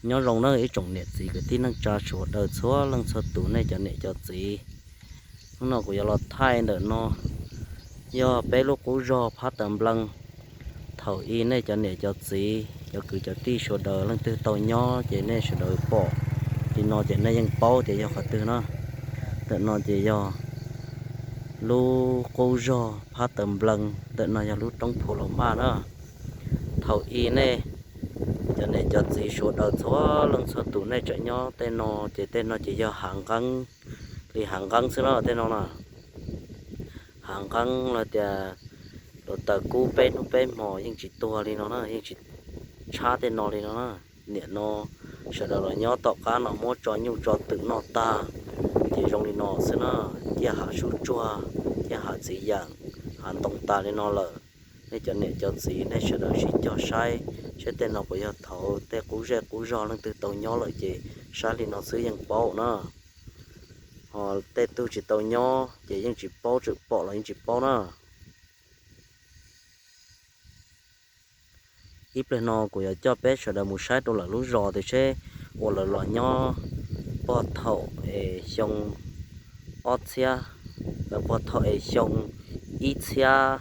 Nyob zoo na ib tsoom niam txiv kwv tij neej tsa sawv daws txhua leej txhua tus nej cov niam cov txiv. Hnub no kuv yuav los thaij ntawm no yog peb lub qub zog phab taws nplees. Thaum ub nej cov niam cov txiv cov kwv cov tij sawv daws leej twg tau nyob ces nej sawv daws pom li no ces nej yeej paub tias yog qhov twg na. Ntawm no ces yog lub qub zog phab taws nplees, ntawm no yog lub roob Phu Laus Maj na. Thaum ub nej cov niam cov txiv sawv daws txhua leej txhua tus nej tseem nyob tej no ces tej no ces yog hav nqeeb, li hav nqeeb xwb na tej no na. Hav nqeeb los tias luag taws kub peb hnub peb hmo yeej tsis tuag li no na, yeej tsis tshab tej no li no na. Nim no sawv daws los nyob tom qab no muab tso nyuj tso twm noj tag, ces zoo li no xwb na. Ciaj hav sub tsuag, ciaj hav txiv yeem, hav ntoo tas li no lawm. Nej cov niam cov txiv nej sawv daws sib cog saib, saib tej no puas yog thaum tej qub zej qub zog leej twg tau nyob lawm ces saib li no xwb yeej paub na. Ho tej tug tsis tau nyob ces yeej tsis paub, tseem pom los yeej tsis paub na. Ib pliag no kuv yuav coj peb sawv daws mus saib rau lawv lub zos tias seb uas lawv los nyob puag thaum es xyoo ob txhiab, lawv puag thaum es xyoo ib txhiab,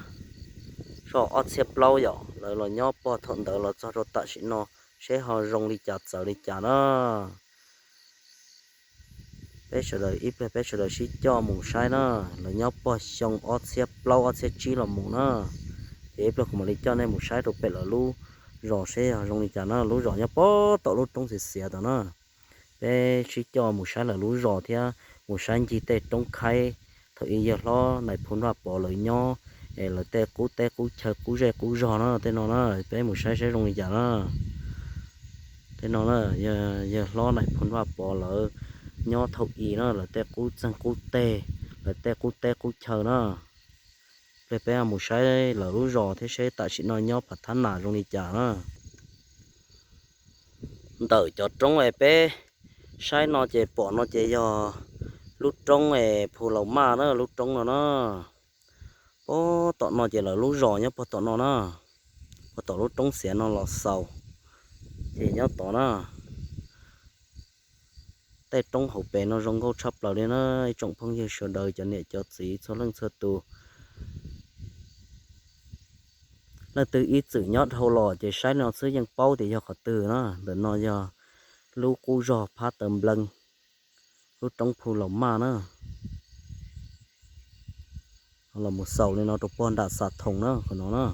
so ob txhiab plaub yom, lawv los nyob puag thaum ntawd los txog rau tam sim no seb ho zoo li cas txawv li cas na. Peb sawv daws ib pliag peb sawv daws sib coj mus saib na, lawv nyob puag xyoo ob txhiab plaub ob txhiab tsib los mus na. Ces ib pliag kuv mam li coj nej mus saib rau pem lawv lub zos seb yog zoo li cas na, lub zos nyob puag tom lub roob xiav xiav tod na. Peb sib coj mus saib lawv lub zos thiab mus saib ncig tej roob khaib thaum ub yawg hlob Nais Phoo Vaj Pov lawv nyob, es lawv tej qub teb qub chaw qub zej qub zog na tej no na, peb mus saib saib zoo li cas na. Tej no na, yawg hlob Nais Phoo Vaj Pov lawv nyob thaum ub na, lawv tej qub txeeg qub teg, lawv tej qub teb qub chaw na. Pliag peb mus saib lawv lub zos thiab seb tam sim no nyob phav thab nas zoo li cas na. Ntawm cov roob es peb saib no ces pom no ces yog lub roob es Phu Laus Maj na, lub roob no na. Puag tom no ces lawv lub zos nyob puag tom no na, puag tom lub roob xiav no los xaus ces nyob tod na. Tej roob hauv pes no zoo nkauj tshaj plaws li na, ib tsoom phooj ywg sawv daws cov niam cov txiv txhua leej txhua tus. Leej twg ib txwm nyob dhau los ces saib no xwb yeej paub tias yog qhov twg na. Ntawm no yog lub qub zog phab taws nplees, lub roob Phu Laus Maj na. Los mus xaus li no rau puag nram Xas Thoos na, qhov no na.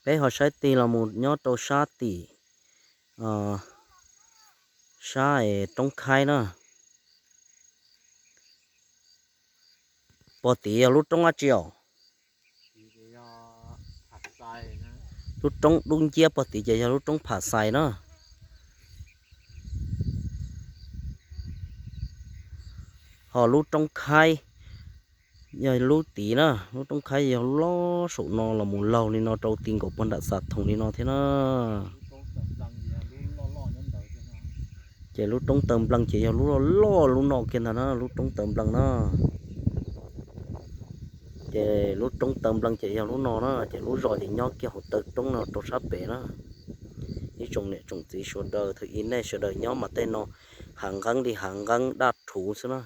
Peb ho saib tig los mus nyob rau sab tim, sab es roob khaib na. Puag tid yog lub roob dab tsi os? Lub roob dub nciab puag tid ces yog lub roob Pham Xais na. Ho lub roob khaib yog lub tid na, lub roob khaib yog lub saum no los mus laug li no rau ti nkaus puag nram Xas Thoos li no thiab na. Ces lub roob taw nplees ces yog lub loj loj lub no kiag ntag na, lub roob taw nplees na. Ces lub roob taw nplees ces yog lub no na, ces lub zos ces nyob kiag hauv taw roob no rau sab pem na. Ib tsoom niam tsoom txiv sawv daws, thaum ub nej sawv daws nyob mas tej no hav nqeeb li hav nqeeb daj rhuv xwb na,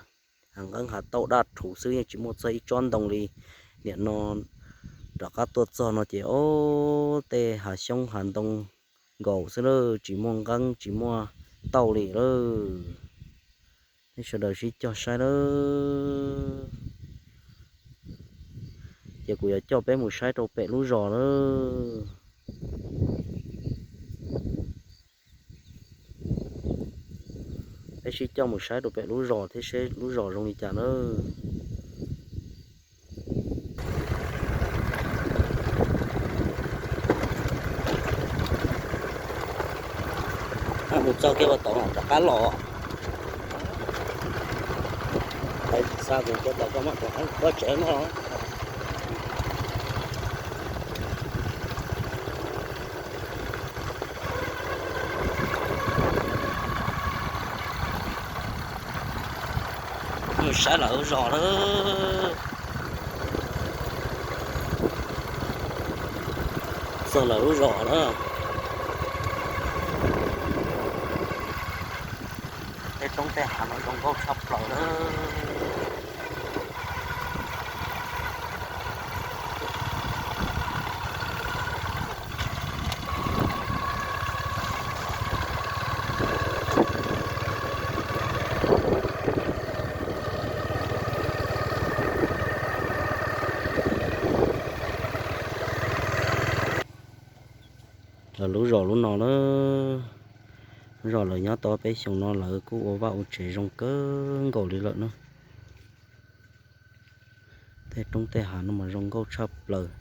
hav nqeeb hav tauj daj rhuv xwb, yeej tsis muaj txog ib tsob ntoo li. Nim no rov qab tuaj txog no ces ob tej hav xyoob hav ntoo nkaus xwb lawm, tsis muaj nqeeb tsis muaj tauj li lawm. Nej sawv daws sib cog saib lawm. Ces kuv yuav coj peb mus saib rau pem lub zos lawm. Peb sib coj mus saib rau pem lub zos thiab seb lub zos zoo li cas nawb. Mus txog kiag puag tod rov qab los. Xa kuv kiag tod koj mam rov qab los tsev no. Mus saib lawv lub zos lawm. Txog lawv lub zos na. Tej roob tej hav no zoo nkauj tshaj plaws na. Lawv lub zos lub no na, lub zos lawv nyob tau peb xyoos no lawv kuj ua vaj ua tsev zoo kawg nkaus li lawm na. Tej roob tej hav no mas zoo nkauj tshaj plaws,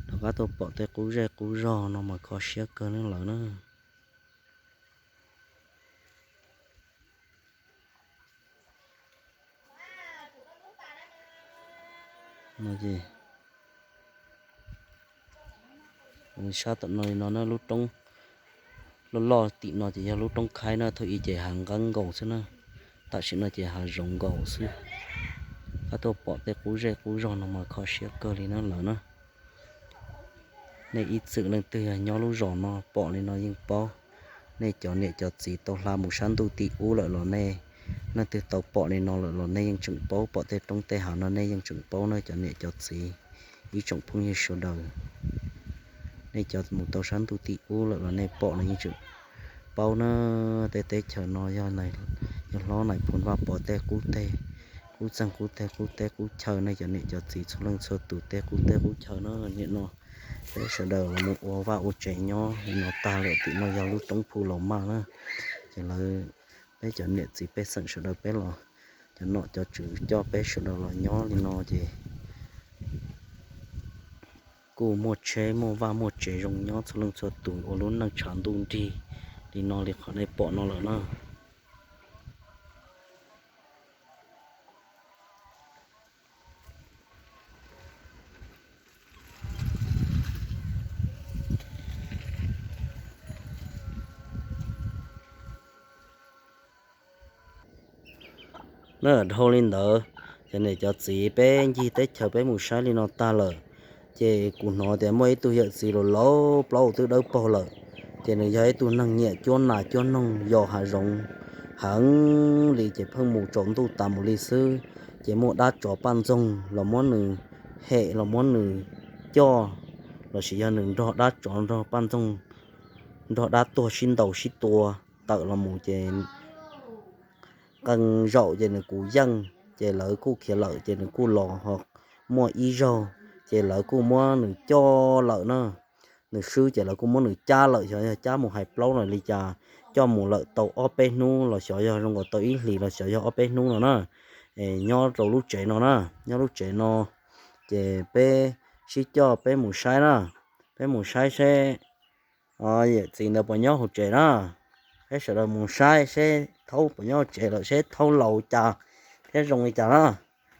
rov qab tuaj pom tej qub zej qub zog no mas kho siab kawg ne lawv na. Sab tom no li no na, lub roob loj loj tim no ces yog lub roob khaib na, thaum ub ces hav nqeeb nkaus xwb na, tam sim no ces hav zoov nkaus xwb. Qab tuaj pom tej qub zej qub zog no mas kho siab kawg li na lawv na. Nej ib txwm leej twg yog nyob lub zos no pom li no yeej paub. Nej cov niam cov txiv tau hla mus sab ntuj tim ub lawm los nej, leej twg tau pom li no lawm los nej yeej tseem paub, pom tej roob tej hav no nej yeej tseem paub na cov niam cov txiv, ib tsoom phooj ywg sawv daws. Nej cov mus tau sab ntuj tim ub lawm los nej pom los yeej tseem paub na. Tej teb chaws no yog, yog hlob Nais Phoo Vaj Pov tej qub teg, qub txeeg qub teg, qub teb qub chaw, nej cov niam cov txiv txhua leej txhua tus tej qub teb qub chaw na. Nim no peb sawv daws los mus ua vaj ua tsev nyob li no tag lawm, tim no yog lub roob Phu Laus Maj na. Ces lawv, peb cov niam txiv pej xeem sawv daws peb los, cov nom cov tswv coj peb sawv daws los nyob li no ces kuj muaj tsheb muaj vaj muaj tsev zoo nyob txhua leej txhua tus ua lub neej tshav ntuj nrig li no li qhov nej pom no lawm na. Na dhau li ntawd, cov niam cov txiv peb ncig teb chaws peb mus saib li no tag lawm, ces kuv hnov tias muaj ib tug yawm txiv laus laus plaub hau twb dawb paug lawm, ces nws yog ib tug neeg nyiam cuab nas cuab noog yos hav zoov heev li, ces pheej mus tsaus ntuj tas mus li xwb. Ces muaj dab tsov paj ntxoog los muab nws hem los muab nws coj, lossis yog nws nrog dab tsov nrog paj ntxoog nrog dab tuag sib ntaus sib tua tawm los mus ces qee zaum ces nws kuj yeej, ces lawv kuj khiav lawm ces nws kuj los ho muaj ib zaug, ces lawv kuj muab nws coj lawm na. Nws swb ces lawv kuj muab nws cab lawm, xyov yog cab mus hais plaub los li cas, coj mus lawm tau ob peb hnub los xyov yog zoo nkaus tau ib hlis los xyov yog ob peb hnub no na. Es nyob rau lub tsev no na, nyob lub tsev no, ces peb sib coj peb mus saib na, peb mus saib seb yawm txiv ntawd puas nyob hauv tsev na. Peb sawv daws mus saib seb Thaub puas nyob hauv tsev lawm, seb Thaub laus cas thiab zoo li cas na.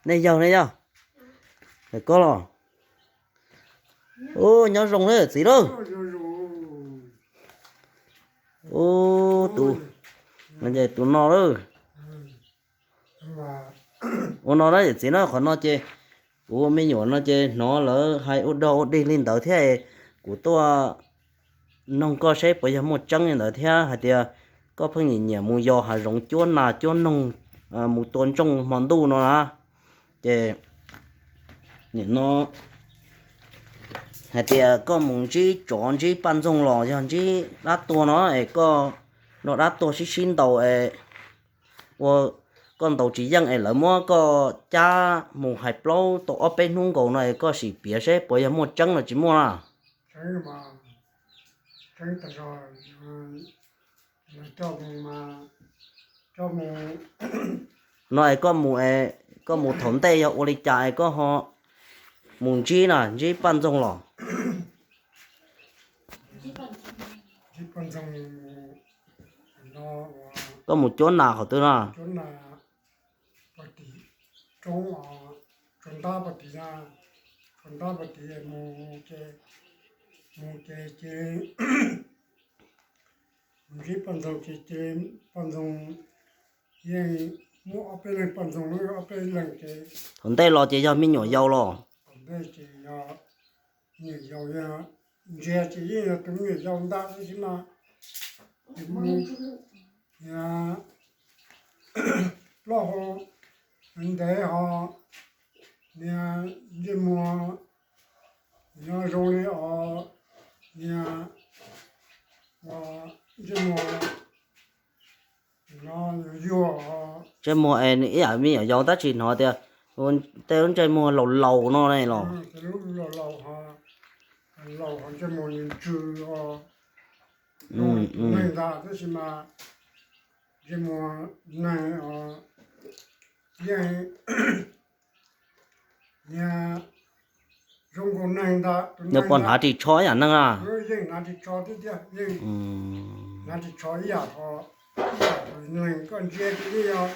Nej yawg, nej yawg, koj los? Ub, nyob zoo na yawm txiv lawm. Ub, tus, tus no lawm. Ua no na yawm txiv na, qhov no ces kuv me nyuam no ces hnov lawv hais ua dog ua dig li ntawd thiab, kuv tuaj noog koj seb puas yog muaj tseeb li ntawd thiab hais tias koj pheej nyiam nyiam mus yos hav zoov cuab nas cuab noog, mus tua ntsooj hmo ntuj no na. Ces nim no hais tias koj mus ntsib tsov ntsib paj ntxoog los yog ntsib dab tuag no es koj nrog dab tuag sib sib ntaus es ua koj ntaus tsis yeej es lawv muab koj cab mus hais plaub tau ob peb hnub nkaus no es koj sim piav seb puas yog muaj tseeb los tsis muaj na. No es koj mus, koj mus thaum ntej yog ua li cas es koj ho mus ntsib na, ntsib paj ntxoog los? Koj mus cuab nas qhov twg no? Thaum ntej los ces yog me nyuam yaus los? ntsia ces yeej yog tus me nyuam yaus ntag tab sis mas, ces mus, niag, plaub hau ntev ho, niag ntsej muag nyob zoo li os, niag, niag ntsej muag no yuag yuag os. Ntsej muag es ib yam me nyuam yaus tab sis hnov tias tej lub ntsej muag laus laus no ne los. Ces lub laus laus ho, laus ho ntsej muag ntsws os. Tus neeg ntag tab sis mas ntsej muag neeg os, yeej, niag, zoo nkaus neeg ntag tus neeg ntag. Nws puas hnav ris tsho ib yam neeg na? Yeej hnav ris tsho tiag tiag, yeej hnav ris tsho ib yam, ib yam tus neeg koj ntsia ces yeej yog,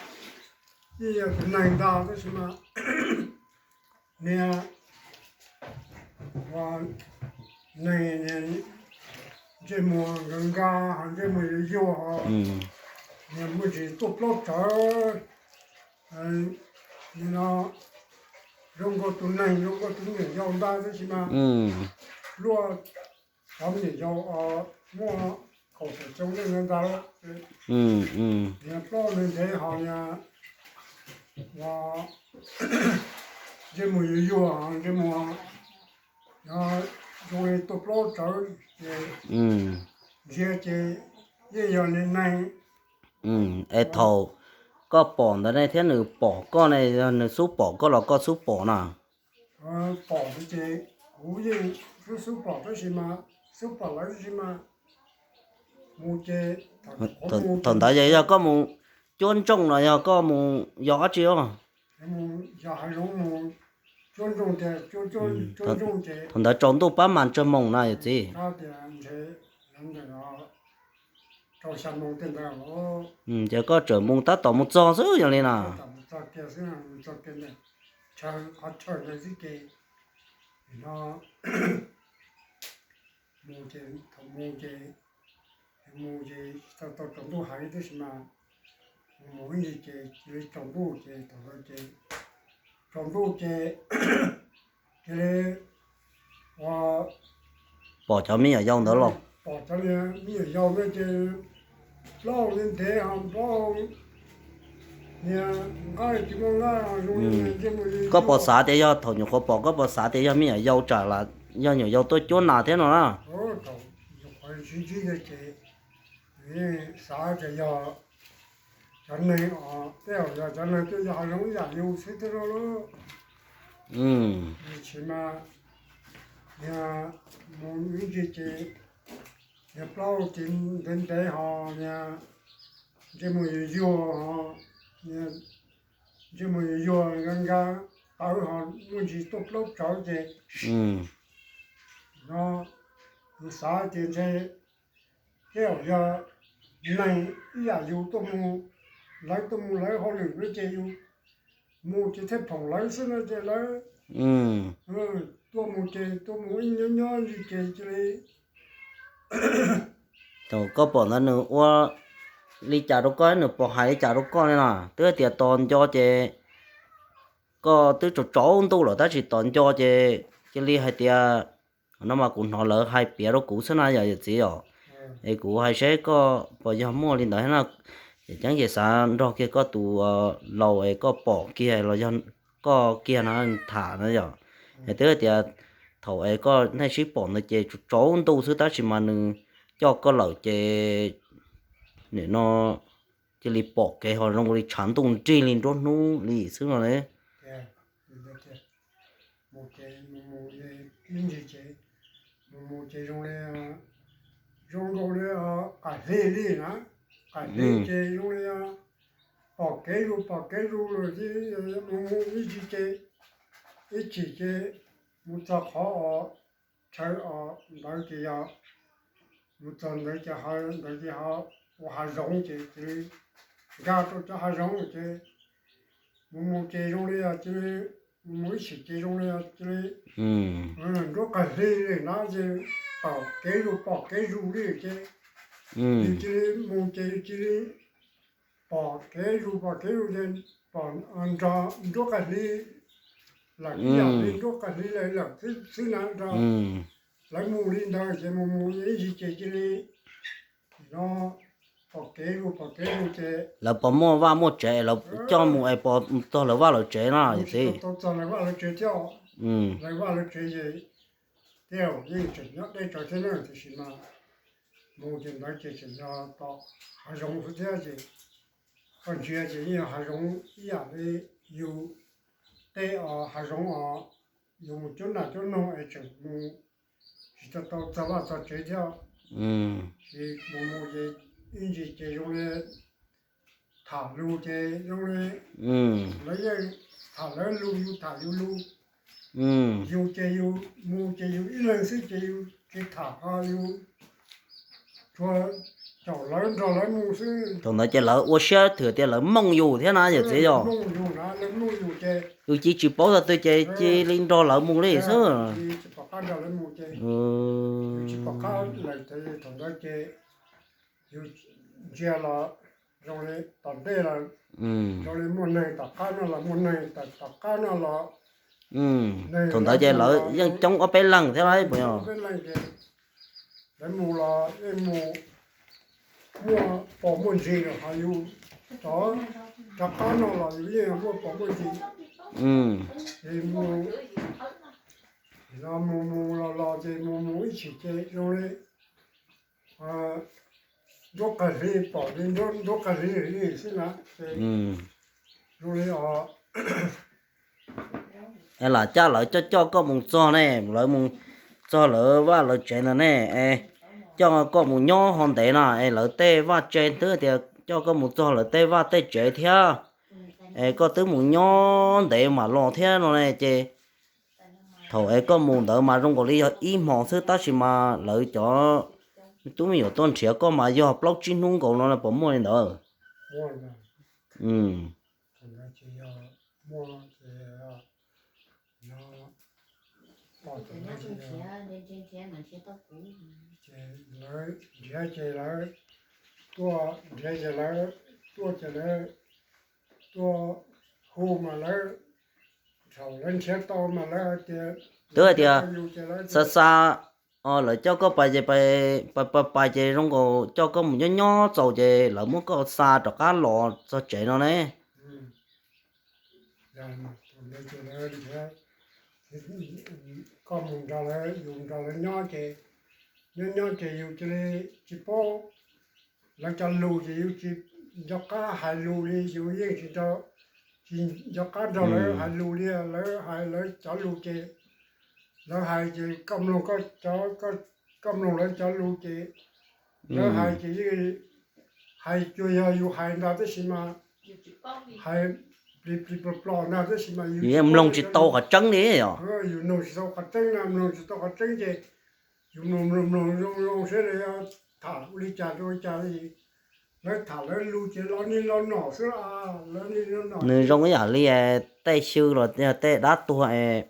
yeej yog tus neeg ntag tab sis mas niag, ua, neeg, ntsej muag nkag nkag ho ntsej muag yuag yuag ho, niag muaj ntsis tuaj plaub tsawv, nim no zoo nkaus tus neeg zoo nkaus tus me nyuam yaus ntag tab sis mas luaj cov me nyuam yaus muaj kaum tawm xyoo leej ntag. Niag plaub ntev ntev ho niag, ua, ntsej muag yuag yuag ho ntsej muag, no, zoo li tuaj plaub tsawv ces ntsia ces yeej yog niag neeg. Es thaum koj pom ntawd ne thiab nws pom koj ne, yog nws xub pom koj los koj xub pom na? Pom ces kuv yeej xub xub pom tab sis mas, xub pom lawv tab sis mas, mus ces, thaum ntawd yog koj mus cuab ntsooj los yog koj mus yos dab tsi os? Yog hav zoov mus cuab ntsooj tiag, cuab ntsooj ces thaum ntawd tsaus ntuj pab mas tsawg moos na yawm txiv? Rau xya moos tej ntawd. Ces koj tseem mus tab tom mus txog xwb yog li na? Txog kiag xwb, txog kiag ntawd, qhov chaw ntawd xwb ces, no, mus ces thaum mus ces, mus ces tau tsaus ntuj heev tab sis mas, mus mus ib ntsis ces cia li tsaus ntuj ces thaum ntawd ces tsaus ntuj ces cia li, ua, pom cov me nyuam yaus ntawd los? Pom cov me nyuam yaus ntawd ces plaub hau ntev ntev ho plaub hau, niag nqaij tsis muaj nqaij ho zoo li ntsej muag. Koj puas xav tias yog thaum nyuam qhuav pom koj puas xav tias yog me nyuam yaus tsam los yog nyuam yaus tuaj cuab nas thiab no na? Thaum nyuam qhuav ntsib ntsib ces xav tias yog cov neeg os, tej zaum yog cov neeg twb yog hav zoov ib yam yus xwb thiab no lauj. Tsis mas, niag, mus ib ntsis ces niag plaub hau ces ntev ntev ho niag ntsej muag yuag yuag ho, niag ntsej muag yuag yuag nkag nkag tawv ho muaj ntsis tuaj plaub tsawv ces, no, yus xav tias ntshe tej zaum yog neeg ib yam yus tuaj mus, lawv tuaj mus lawv hauj lwm no ces yus mus ces thiaj phoom lawv xwb no ces lawv tuaj mus ces tuaj mus ib nyob nyob ntsis ces cia li. Thaum koj pom ntawd nws ua li cas rau koj, nws pom hais li cas rau koj li na? Twb hais tias tos nco ces koj twb tsaus tsaus ntuj lawm tab sis tos nco ces cia li hais tias, no mas kuv hnov lawv hais piav rau kuv xwb na yom yawm txiv os. Es kuv hais seb koj puas yog muaj li ntawd na. Ces ceeb ces xav nrog kiag koj tus laus es koj pom kiag los yog koj kiag no tham na yom. Es twb hais tias thaum es koj nej sib pom ntawd ces tsaus ntuj xwb tab sis mas nws coj koj lawm ces nim no cia li pom kev ho zoo li tshav ntuj nrig li nruab hnub li xwb no ne. Mus ces mus mus ib ntsis ces mus mus ces zoo li, zoo nkaus li qam hli li na, qam hli ces zoo li pom kev zus pom kev zus lawm ces mus mus ib ntsis ces ib chim ces mus txog qhov os, chaw os ntawd ces yog mus txog ntawd ces ntawd ces ho ua hav zoov ces cia li nkag rau cov hav zoov ces mus mus ces zoo li cia li, mus mus ib chim ces zoo li cia li nruab qag hli li na ces pom kev zus pom kev zus li ces yus cia li mus ces yus cia li pom kev zus pom kev zus ces pom nrog nruab qag hli lawm ib yam li nruab qag hli lawm xwb na nrog. Lawv mus li ntawd ces mus mus ib ntsis ces cia li no pom kev lug pom kev lug ces lawv puas muaj vaj muaj tsev lawv coj mus es puas txog lawv vaj lawv tsev no txiv? Tau txog lawv vaj lawv tsev thiab. Lawv vaj lawv tsev ces tej zaum yeej tseem nyob deb tsawv thiab na, tiam sis mas mus ces ntawd ces tseem yog tom hav zoov xwb thiab ces koj ntsia ces yeej yog hav zoov ib yam li yus tej os hav zoov os, yus mus cuab naj cuab noog es tseem mus tsis tau tau txog vaj txog tsev thiab. Ces mus mus ces ib ntsis ces zoo li tham lus ces zoo li lawv yeej tham lawv lus yus tham yus lus. Yus ces yus mus ces yus ib leeg xwb ces yus tsis tham ho yus tsuas caum lawv nrog lawv mus xwb. Thaum ntawd ces lawv ua siab thwm tias lawv mooj yus thiab na yawm txiv yog. Yus cia tsis paub txog twg ces cia li nrog lawv mus li xwb. Thaum ntawd ces yus ntsia los zoo li tom ntej los zoo li muaj neeg, tom qab no los muaj neeg, tom qab no los thaum ntawd ces lawv yeej coob ob peb leeg thiab lauj puas yog? Lawv mus los yeej mus muaj pom muaj ntsis lawm ho yus rov rov qab no los yus yeej muaj pom muaj ntsis. Ces mus mus mus los los ces mus mus ib chim ces zoo li nruab qab hli pom li nruab qab hli li xwb na. Zoo li os es lam coj lawv coj coj koj mus txog ne, lawv mus txog lawv vaj lawv tsev ntawd ne, es coj koj mus nyob ho ntev no es lawv tej vaj tsev twb tias coj koj mus txog lawv tej vaj tej tsev thiab, es koj twb mus nyob ntev mam los thiab no ne ces thaum es koj mus ntawd mas zoo nkaus li yog ib hmos xwb tab sis mas lawv cov tub me nyuam tuaj nrhiav koj mas yog plaub tsib hnub nkaus no puas muaj li ntawd? Lawv nrhiav ces lawv tuaj nrhiav ces lawv tuaj ces lawv tuaj hu mas lawv, thaum lawv nrhiav tau mas lawv hais tias, twb hais tias xa xa lawv coj koj pais ces pais pais ces zoo nkaus coj koj mus nyob nyob txaus ces lawv muab koj xa rov qab los txog tsev no ne. Koj mus nrog lawv, yus nrog lawv nyob ces, nyob nyob ces yus cia li tsis paub lawv cov lus ces yus tsis nco qab hais lus li, yus yeej tsis nco, tsis nco qab nrog lawv hais lus li. Lawv hais lawv cov lus ces, lawv hais ces koj mloog koj cov, koj mloog lawv cov lus ces lawv hais ces yeej hais cuag yog yus hais ntag tab sis mas hais plis plis plos plos ntag tab sis mas yus yeej mloog tsis tau qhov tseeb li os. Yus mloog tsis tau qhov tseeb na, mloog tsis tau qhov tseeb ces yus mloog mloog mloog zoo zoo seb lawv yuav tham ua li cas rau li cas li. Lawv tham lawv lus ces los nig los nom xwb, los nig los nom. Nws zoo ib yam li tej xyw los yog tej dab tuag es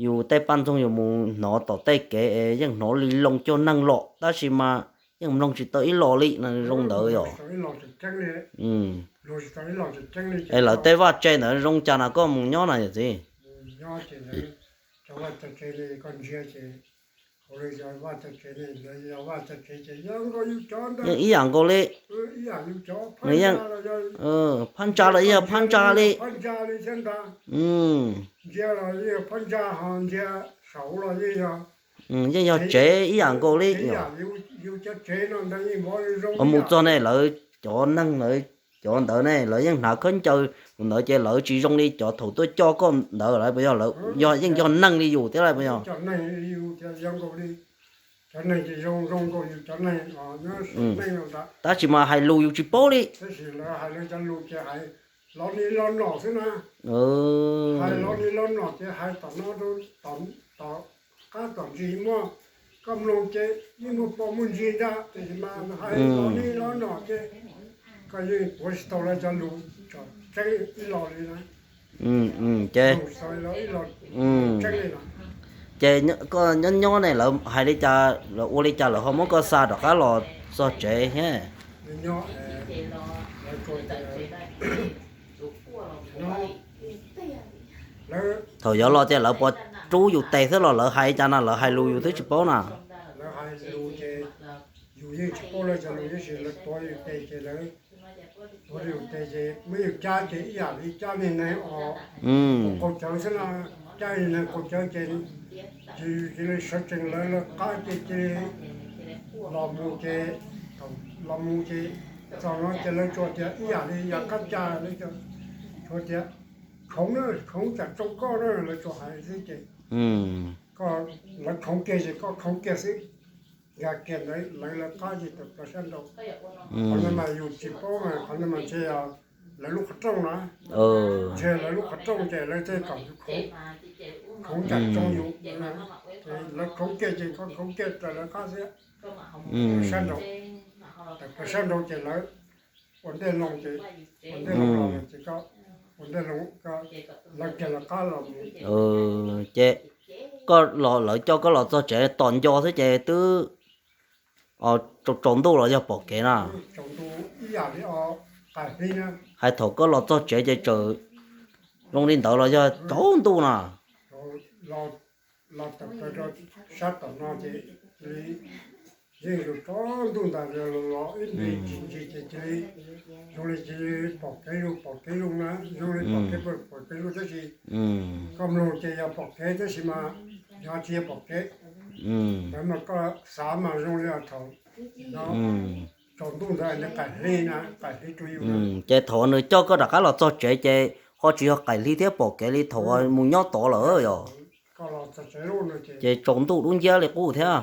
yus tej paj ntxoog yus mus hnov tom tej kev es yeej hnov li loo cuag neeg lom tab sis mas yeej mloog tsis tau ib los li no zoo ntawd yom. Es lawv tej vaj tse ntawd zoo cas na koj mus nyob na yawm txiv? Yeej ib yam nkaus li. Nws yeej phab ntsa los yog phab ntsa li. Yeej yog tsev ib yam nkaus li. Mus txog ne lawv cov neeg lawv cov ntawd ne lawv yeej hnav khaub ncaws ntawd ces lawv tsis zoo li cov thaum tuaj coj koj ntawd lawv puas yog, yog yeej yog neeg li yus thiab lawv puas yog? Tab sis mas hais lus yus tsis paub li. Qab tom ntsis muaj, koj mloog ces yeej muaj pom muaj ntsis ntag, tiam sis mas hais los nig los nom ces koj yeej tuav tsis tau lawv cov lus tseeb ib los li na. Ces, ces koj nyob nyob ne lawv hais li cas, lawv ua li cas lawv ho muab koj xa rov qab los txog tsev thiab? Thaum yuav los ces lawv puas rub yus tes xwb los lawv hais cas na, lawv hais lus yus twb tsis paub na. Lawv hais lus ces yus yeej tsis paub lawv cov lus, tab sis lawv tuav yus tes ces lawv tuav yus tes ces muab yus cab ces ib yam li cab niag neeg os, qaug cawv xwb na, cab niag neeg qaug cawv ces cia li sawv tsees lawv lawv qab ces cia li los mus ces, los mus ces txog no ces lawv tsuas tias ib yam li yog qab cag, lawv tsuas tias khoov na, khoov tsam tsoo koj na, lawv tsuas hais xwb ces koj, lawv khoov kiag ces koj khoov kiag xwb, nkag kiag ntawd lawv lawv qab ces tawm plaws sab nraud. Qhov no mas yus tsis paub mas qhov no mas ntshe yog lawv lub qhov rooj na, ntshe lawv lub qhov rooj ces lawv thiaj kom yus khoov, khoov tsam tsoo yus, ces lawv khoov kiag ces koj khoov kiag raws lawv qab xwb, sab nraud, tawm plaws sab nraud ces lawv ua ntej loo ces, ua ntej loo los ces koj ua ntej loo, lawv kiag lawv qab los mus. Ces koj los, lawv coj koj los txog tsev tom nco xwb ces twb tsaus ntuj los yog pom kev na? Hais thaum koj los txog tsev ces txawm zoo li ntawd los yog tsaus ntuj na? Los tawm plaws rau sab tom no ces cia li, yeej yog tsaus ntuj ntag, los ib ntsis tsis ntsis ces cia li, zoo li cia li pom kev zuj pom kev zuj na, zoo li pom kev pom kev zuj tab sis koj mloog ces yog pom kev tab sis mas yog tsis yog pom kev. Ntawd mas koj xav mas zoo li thaum no tsaus ntuj ntawd nws qaim hli na, qaim hli rau yus. Ces thaum nws coj koj rov qab los txog tsev ces ho tsis yog qaim hli thiab pom kev li thaum mus nyob tod lawm yog? Ces tsaus ntuj dub nciab li qub thiab.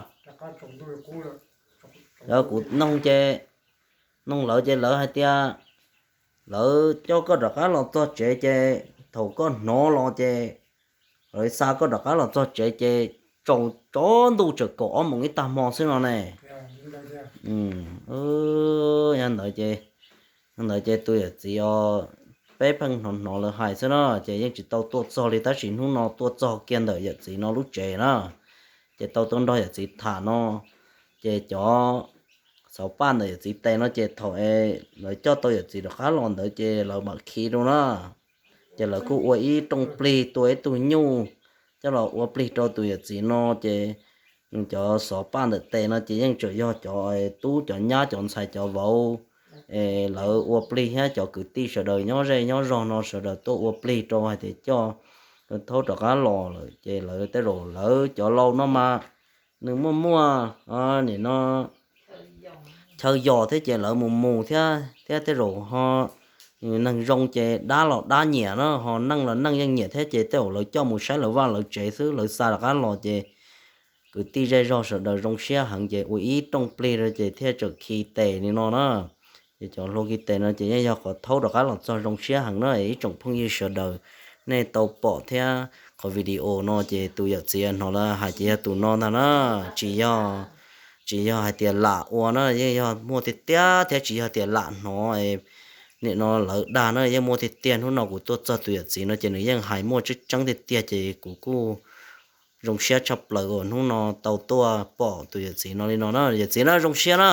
Yog kuv noog ces, noog lawv ces lawv hais tias lawv coj koj rov qab los txog tsev ces thaum koj hnov los ces lawv xa koj rov qab los txog tsev ces tsaus, tsaus ntuj tseem kaum ob moos ib tag hmo xwb no ne. Yog ntawd ces, yog ntawd ces tus yawm txiv os, peb pheej hnov hnov lawv hais xwb na, ces yeej tsis tau tuaj txog li tab sis hnub no tuaj txog kiag ntawm yawm txiv no lub tsev na, ces tau tuaj nrog yawm txiv tham no, ces cov xov paj ntawm yawm txiv tes no ces thaum lawv coj tau yawm txiv rov qab los ntawd ces lawv mam khi rau na. Ces lawv kuj ua ib rooj plig tua ib tug nyuj coj los ua plig rau tus yawm txiv no ces cov xov paj ntawm tes no ces yeej tseem yog cov tub cov nyab cov ntxhais cov vauv es lawv ua plig thiab cov kwv tij sawv daws nyob zej nyob zog no sawv daws tuaj ua plig rau hais tias coj thaub rov qab los lawm ces lawv tej zaum lawv cov laus no mas nws muaj muaj nim no chaw yos thiab ces lawv mus mus thiab thiab tej zaum ho neeg zoo ces dab los dab nyiam na, ho neej los neej yeej nyiam thiab ces tej zaum lawv coj mus saib lawv vaj lawv tsev xwb lawv xa rov qab los ces kwv tij zej zog sawv daws zoo siab heev ces ua ib rooj plig rau ces thiaj tseem khi tes li no na. Ces cov hluas khi tes no ces yeej yog qhov thaub rov qab los txog zoo siab heev na ib tsoom phooj ywg sawv daws. Nej tau pom thiab qhov video no ces tus yawm txiv hnov lawv hais ces yog tus no ntag na. Tsis yog, tsis yog hais tias lam ua na, yeej yog muaj tiag tiag thiab tsis yog tias lam hnov nim no lawv dag na, yeej muaj tiag tiag. Hnub no kuv tuaj txog tus yawm txiv no ces nws yeej hais muaj tseeb tseeb tiag tiag ces kuv kuj zoo siab tshaj plaws uas hnub no tau tuaj pom tus yawm txiv no li no na. Yawm txiv na zoo siab na,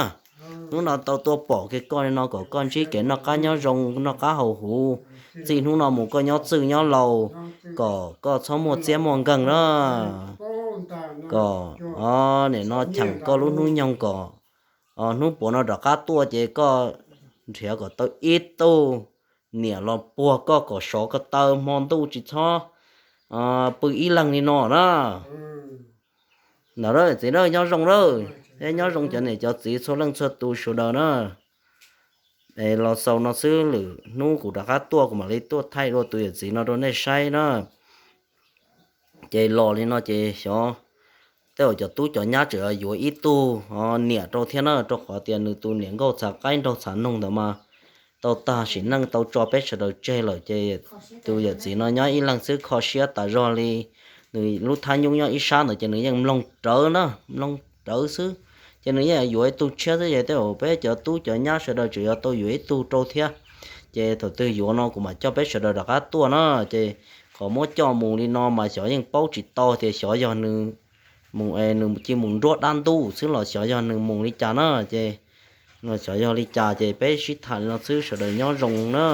hnub no tau tuaj pom kiag koj li no kom koj ntsib kev noj qab nyob zoo noj qab haus huv, txij hnub no mus koj nyob txwj nyob laus, kom koj txhob muaj txiab muaj nkeeg na, kom nim no cheem koj lub hnub nyoog kom hnub puav no rov qab tuaj ces koj nrhiav kom tau ib tug niam los puag koj kom sov ko taw hmo ntuj tsis txhob pw ib leeg li no na. Ntawd txiv na nyob zoo lawm, thiab nyob zoo cov niam cov txiv txhua leej txhua tus sawv daws na. Es los xaus no xwb, lwm hnub kuv rov qab tuaj kuv mam li tuaj thaij dua tus yawm txiv no rau nej saib na. Ces los li no ces xyov tej zaum cov tub cov nyab tseem yuav ib tug niam rau thiab na, rau qhov tias nws tus niam nkauj txhav qaib nraug txhav noog ntawd mas tau tag sim neej tau tso peb sawv daws tseg lawm ces tus yawm txiv no nyob ib leeg xwb kho siab tas zog li. Nws lub thab nyub nyob ib sab ntawd ces nws yeej mloog rawv na, mloog rawv xwb. Ces nws yeej yuav ib tug tshiab xwb ces tej zaum peb cov tub cov nyab sawv daws tseem yuav tau yuav ib tug rau thiab. Ces thaum twg yuav no kuv mam coj peb sawv daws rov qab tuaj na. Ces qhov muab coj mus li no mas xyov yeej paub tsis tau tias xyov yog nws mus, nws cia mus nruab dab ntub xwb los xyov yog nws mus li cas na. Ces xyov yog li cas ces peb sib tham li no xwb, sawv daws nyob zoo na.